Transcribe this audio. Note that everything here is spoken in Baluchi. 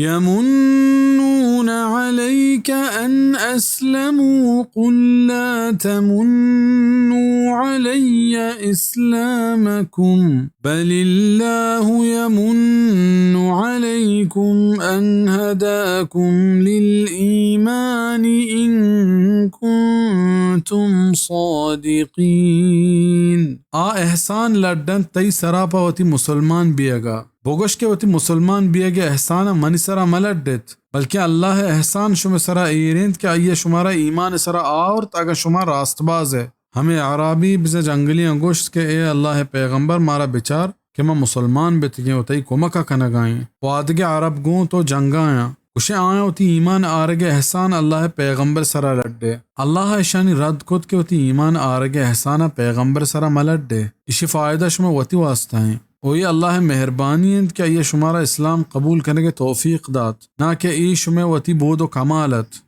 يمنون عليك أن أسلموا، قل لا تمنوا علي إسلامكم، بل الله يمن عليكم أن هداكم للإيمان إن كنتم صادقين۔ آ احسان لڈنت تئی سرا پہ وتی مسلمان بیگا۔ بگوش کہ وتی مسلمان بیگ ءِ احسان ءَ منی سرا مہ لڈیت، بلکیں اللہ ءِ احسان شمئے سرا ایر انت کہ آئی ءَ شمارا ایمان ءِ سرا آورت، اگاں شما راست باز ئے۔ ہمے اعرابی بزاں جنگلیاں گوشت کہ اے اللہ ءِ پیغمبر، مارا بچار کہ ما مسلمان بتگیں و تئی کمک ءَ کنگا ایں۔ و آدگہ عرب گوں تو جنگا آں۔ گوشے آیاں وتی ایمان آرگ ءِ احسان اللہ ءِ پیغمبر ءِ سرا لڈے۔ اللہ ءَ اشانی رد کت کہ وتی ایمان آرگ ءِ احسان ءَ پیغمبر ءِ سرا مہ لڈے۔ اشی فائدہ شمئے وتی واسطہ ایں۔ و اے اللہ ءِ مہربانی انت کہ آئی ءَ شمارا اسلام قبول کنگ ءِ توفیق دات، ناں کہ اے شمئے وتی بود و کمال ات۔